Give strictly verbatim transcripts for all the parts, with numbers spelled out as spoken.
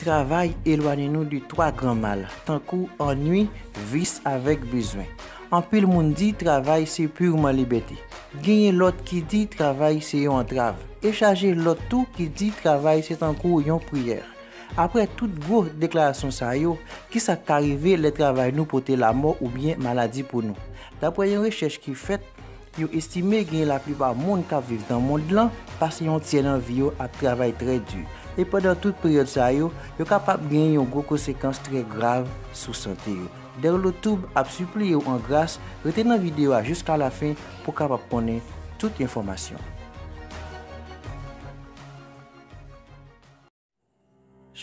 Travay elwanye nou de twa gran mal, tankou annuis, vis avèk bezwen. Anpil moun di travay se pirman libète. Genyen lòt ki di travay se yon antrav. E chaje lòt tou ki di travay se tankou yon priyè. Apre tout gwo deklarasyon sa yo, kisa k ka rive lè travay nou pote lanmò oubyen maladi pou nou? Dapre yon rechèch ki fèt, yo estime gen laplipa moun k ap viv nan mond lan pase yon tyè nan vi yo ap travay trè di. E pandan tout peryòd sa yo, yo kapab gen yon gwo konsekans trè grav sou sante yo. Derlotube ap sipliye w an gras, rete nan videyo a jiska lafen pou w kapab konnen tout enfòmasyon.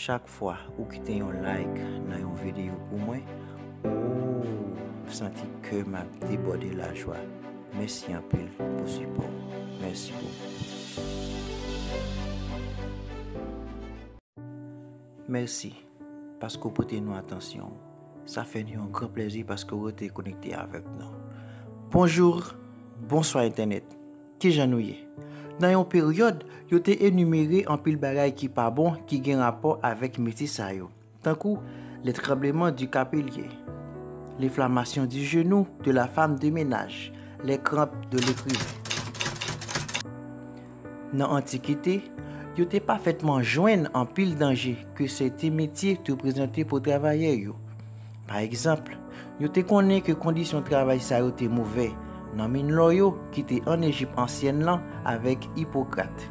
Chak fwa ou kite yon like nan yon videyo pou mwen, ou santi kè m ap debòde lajwa. Mèsi anpil pou sipò w. Mèsi bokou. Mèsi paske w pote nou atansyon w. Sa fè n yon gran plèzi paske w rete konekte avèk nou. Bonjou, bonswa entènèt. Kijan nou ye? Nan yon peryòd, yo te enimere anpil bagay ki pa bon ki gen rapò avèk metye sa yo, tankou les tremblements du Capelier, l'inflammation du genou de la femme de ménage, les crampes de l'écrivain. Nan antikite, yo te pafètman jwenn anpil danje ke sèten metye te prezante pou travayè yo. Pa egzanp, yo te konnen ke kondisyon travay sa yo te movè nan min lò yo ki te ann Ejip ansyèn lan avèk Ipokrat.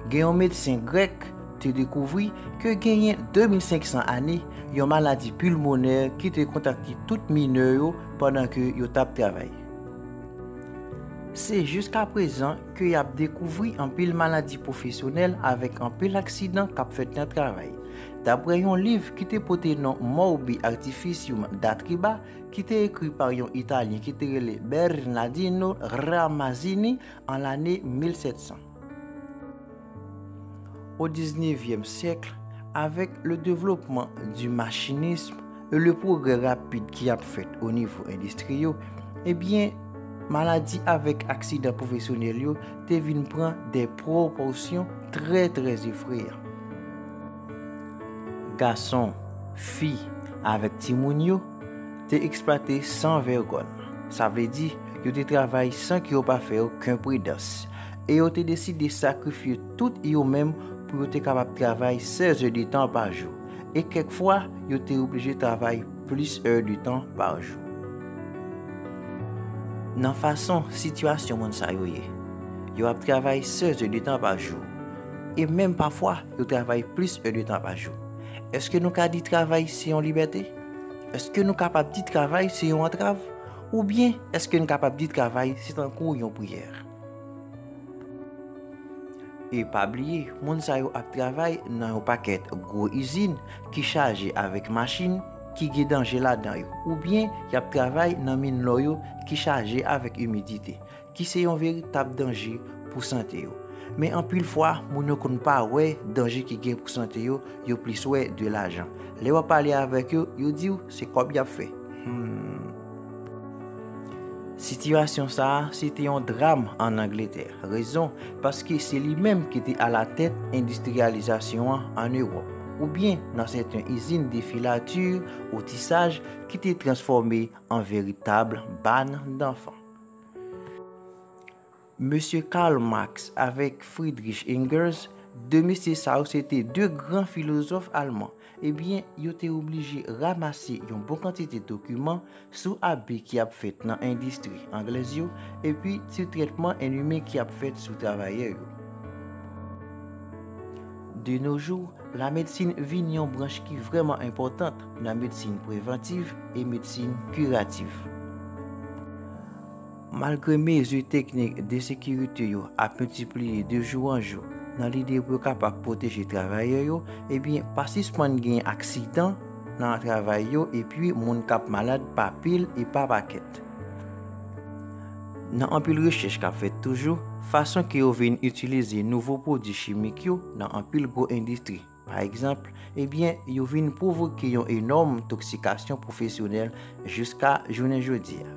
Gen yon medsen grèk te dekouvri ke genyen de mil senk san ane, yon maladi pilmonè ki te kontakte tout minè yo pandan ke yo t ap travay. Se jiskaprezan ke y ap dekouvri anpil maladi pwofesyonèl avèk anpil aksidan k ap fèt nan travay. Dapre yon liv ki te pote non Morbi Artificium Datriba, ki te ekri pa yon Italyen ki te rele Bernardino Ramazzini an lane mil sèt san. Au dix-neuvième siècle, avec le développement du machinisme et le progrès rapide ki ap fèt o nivo endistri yo, ebyen, maladi avèk aksidan pwofesyonèl yo te vin pran de pwopòsyon trè, trè efreyan. Gason, fi, avèk timoun yo te eksplwate san vègòn. Sa vle di, yo te travay san ke yo pa fè okenn pridans. E yo te deside sakrifye tout yo menm pou yo te kapab travay sèz è de tan pa jou. E kèk fwa, yo te oblije travay plis è de tan pa jou. Nan fason sitiyasyon moun sa yo ye, yo ap travay sèz è de tan pa jou. E menm pafwa, yo travay plis è de tan pa jou. Èske nou ka di travay se yon libète? Èske nou kapab di travay se yon antrav? Oubyen èske n kapab di travay se tankou yon priyè? E pa bliye, moun sa yo ap travay nan yon pakèt gwo izin ki chaje avèk machin ki gen danje ladan yo, oubyen y ap travay nan min lò yo ki chaje avèk imidite, ki se yon veritab danje pou sante yo. Men anpil fwa, moun yo konn pa wè danje ki gen pou sante yo, yo plis wè de lajan. Lè w ap pale avèk yo, yo di w se kòb y ap fè. Hmm. Sitiyasyon sa a, se te yon dram ann Angletè. Rezon, paske se li menm ki te alatèt endistriyalizasyon an ann Ewòp, oubyen nan sèten izin de filati, outisaj ki te transfòme an veritab bann danfan. Mesye Karl Marx avèk Friedrich Engels, de mesye sa yo se te de gran filozòf alman. Ebyen, yo te oblije ranmase yon bon kantite dokiman sou abi ki ap fèt nan endistri anglèz yo, epi sou trètman enime ki ap fèt sou travayè yo. De nos jours, lamedsin vin yon branch ki vrèman enpòtan nan medsin prevantiv e medsin kirativ. Malgre mezi teknik de sekirite yo ap miltipliye de jou an jou nan lide pou yo kapab pwoteje travayè yo, ebyen, pa sispann gen aksidan nan travay yo epi moun k ap malad pa pil e pa pakèt. Nan anpil rechèch k ap fèt toujou, fason ke yo vin itilize nouvo pwodui chimik yo nan anpil gwo endistri, pa egzanp, ebyen, yo vin pwovoke yon enòm toksikasyon pwofesyonèl jiska jounen jodi a.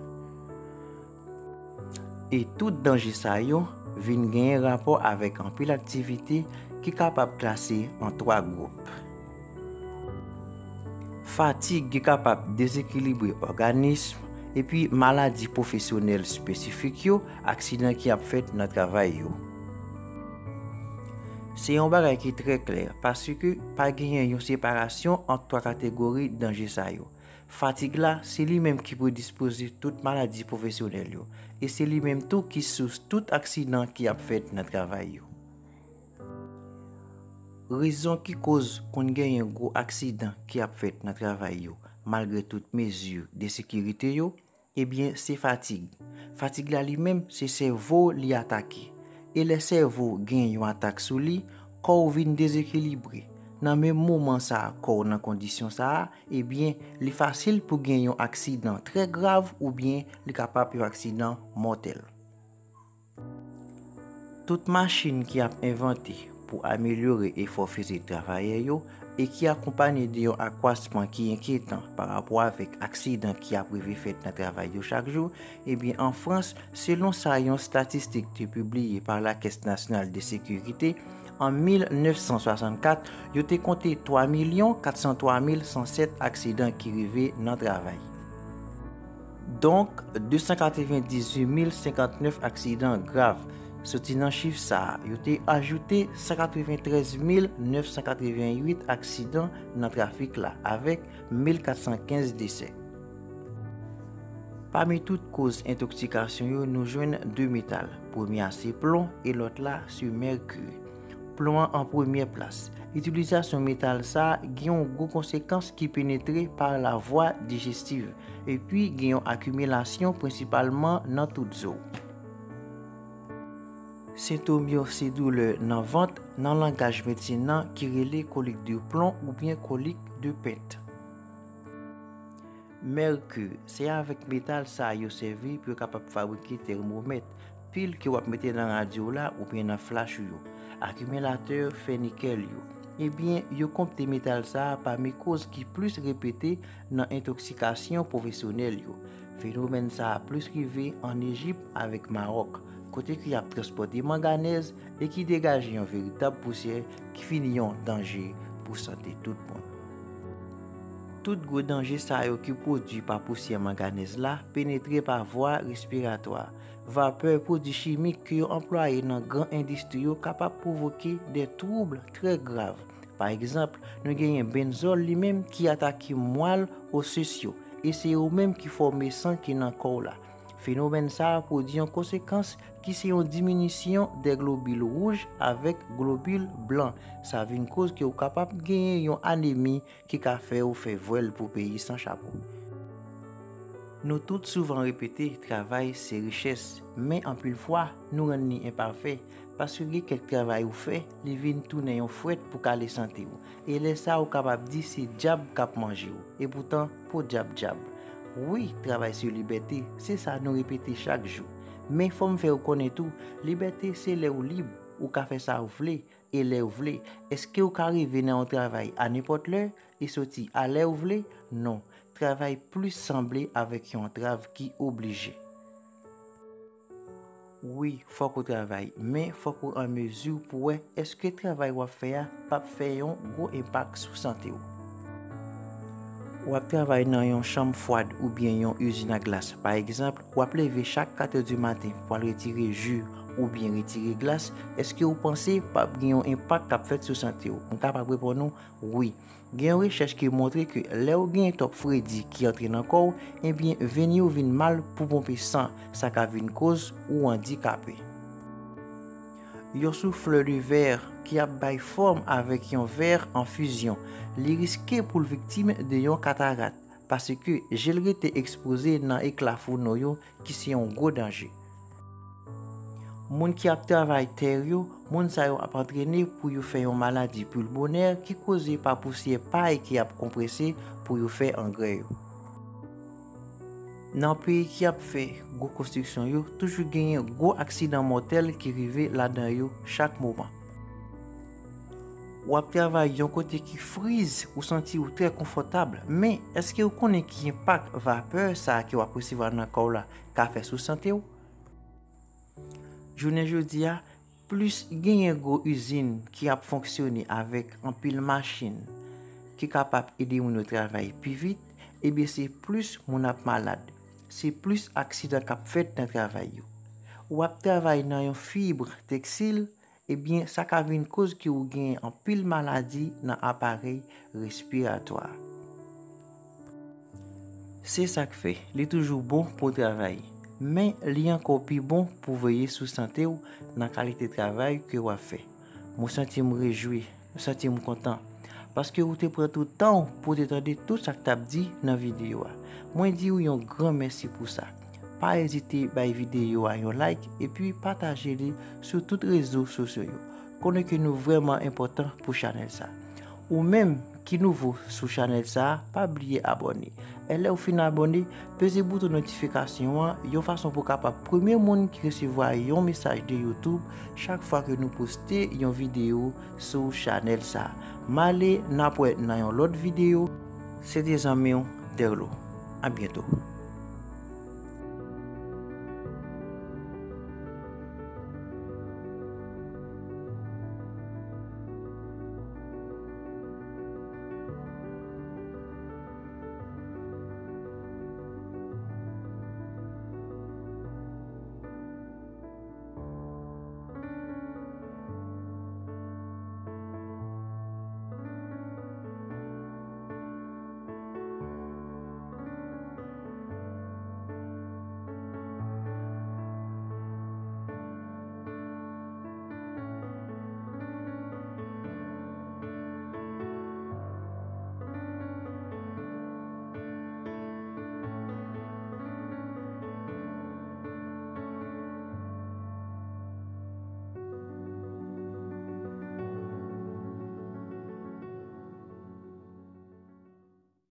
E tout danje sa yo vin genyen rapò avèk anpil aktivite ki kapab klase an twa gwoup. Fatig ki kapab dezekilibre òganis, epi maladi pwofesyonèl espesifik yo, aksidan ki ap fèt nan travay yo. Se yon bagay ki trè klè, paske pa genyen yon separasyon ant twa kategori danje sa yo. Fatig la, se li menm ki predispoze tout maladi pwofesyonèl yo, e se li menm tou ki sous tout aksidan ki ap fèt nan travay yo. Rezon ki koz konn genyen gwo aksidan ki ap fèt nan travay yo, malgre tout mezi de sekirite yo, ebyen, se fatig. Fatig la li menm, se sèvo li atake. E lè sèvo gen yon atak sou li, kò w vin dezekilibre. Nan menm moman sa a, kò w nan kondisyon sa a, ebyen, li fasil pou gen yon aksidan trè grav oubyen li kapab yon aksidan mòtèl. Tout machin ki ap envante pou amelyore efò fizik travayè yo e ki akonpanye de yon akwasman ki enkyetan pa rapò avèk aksidan ki ap rive fèt nan travay yo chak jou, ebyen, an Frans, selon sa yon statistik te pibliye pa la Caisse Nationale de Sécurité, an mil nèf san swasannkat, yo te konte twa milyon kat san twa mil san sèt aksidan ki rive nan travay. Donk, de san katrevendizuit mil senkantnèf aksidan grav. Soti nan chif sa a, yo te ajoute san katreventrèz mil nèf san katrevenuit aksidan nan trafik la, avèk mil kat san kenz desè. Pami tout koz entoksikasyon yo, nou jwenn de metal. Premye a se plon e lòt la se mèki. Plon an an premyè plas. Itilizasyon metal sa a gen yon gwo konsekans ki penetre pa lavwa dijestiv, epi gen yon akimilasyon prensipalman nan tout zo. Sentòm yo se doulè nan vant, nan langaj medsen nan, ki rele colique de plomb oubyen colique de pente. Mèki, se avèk metal sa a yo sèvi pou yo kapab fabrike tèmomèt, pil ke w ap mete nan radyo w la oubyen nan flach ou yo. Akimilatè fè nikèl yo. Ebyen, yo konte metal sa a pami koz ki plis repete nan entoksikasyon pwofesyonèl yo. Fenomèn sa a plis rive ann Ejip avèk Mawòk, kote ke y ap transpòte manganèz e ki degaje yon veritab pousyè ki vin yon danje pou sante tout moun. Tout gwo danje sa yo ki pwodui pa pousyè manganèz la penetre pa vwa respiratwa. Vapè pwodui chimik ke yo anplwaye nan gran endistri yo kapab pwovoke de twoub trè grav. Pa egzanp, nou genyen benzòl li menm ki atake mwal osis yo, e se yo menm ki fòme san ki nan kò w la. Fenomèn sa a pwodui yon konsekans ki se yon diminisyon de globil wouj avèk globil blan. Sa vin koz ke w kapab genyen yon anemi ki ka fè w fè vwèl pou peyi san chapo. Nou tout souvan repete, travay se richès, men anpil fwa, nou rann li enpafè, paske gen kèk travay ou fè, li vin tounen yon fwèt pou kale sante w. E lè sa a, ou kapab di se dyab k ap manje w. Epoutan, podyab dyab. Wi, travay se libète, se sa nou repete chak jou. Men fò m fè w konnen tou, libète se lè w lib, ou ka fè sa w vle, e lè w vle. Èske w ka rive nan yon travay a nenpòt lè e soti a lè w vle? Non. Travay plis sanble avèk yon antrav ki oblije. Wi, fòk ou travay, men fòk ou an mezi pou wè èske travay w ap fè a p ap fè yon gwo enpak sou sante w. W ap travay nan yon chanm fwad oubyen yon izin a glas, pa egzanp, w ap leve chak kat è di maten pou al retire ji oubyen retire glas, èske w panse p ap gen yon enpak k ap fèt sou sante w? M kapab reponn ou, wi. Gen yon rechèch ki montre ke lè w gen twòp fredi ki antre nan kò w, ebyen, venn yo vin mal pou ponpe san, sa ka vin koz ou andikape. Yon souflè de vè ki ap bay fòm avèk yon vè an fizyon, li riske pou l viktim de yon katarat, paske je l rete ekspoze nan ekla founo yo ki se yon gwo danje. Moun ki ap travay tè yo, moun sa yo ap antrene pou yo fè yon maladi pilmonè ki koze pa pousyè pay ki ap konprese pou yo fè angrè yo. Nan peyi ki ap fè gwo konstriksyon yo, toujou genyen gwo aksidan mòtèl ki rive ladan yo chak moman. W ap travay yon kote ki friz, ou santi w trè konfòtab, men èske w konnen ki enpak vapè sa a ke w ap resevwa nan kò w la ka fè sou sante w? Jounen jodi a, plis genyen gwo izin ki ap fonksyone avèk anpil machin, ki kapab ede moun yo travay pi vit, ebyen se plis moun ap malad. Se plis aksidan k ap fèt nan travay yo. W ap travay nan yon fib teksil, ebyen sa ka vin koz ke w gen anpil maladi nan aparèy respiratwa. Se sa k fè li toujou bon pou w travay, men li ankò pi bon pou w veye sou sante w nan kalite travay ke w ap fè. Mwen santi m rejwi, mwen santi m kontan, paske ou te pran tout tan w pou w te tande tout sa k t ap di nan videyo a. Mwen di w yon gran mèsi pou sa. Pa ezite bay videyo a yon like epi pataje li sou tout rezo sosyo yo. Konnen ke nou vrèman enpòtan pou chanèl sa. Ou menm ki nouvo sou chanèl sa, pa bliye abòne. E lè w fin abòne, peze bouton notifikasyon an yon fason pou w kapab premye moun ki resevwa yon mesaj de YouTube chak fwa ke nou poste yon videyo sou chanèl sa. M ale, n ap wè nan yon lòt videyo. Se te zanmi w, Derlo. A byento.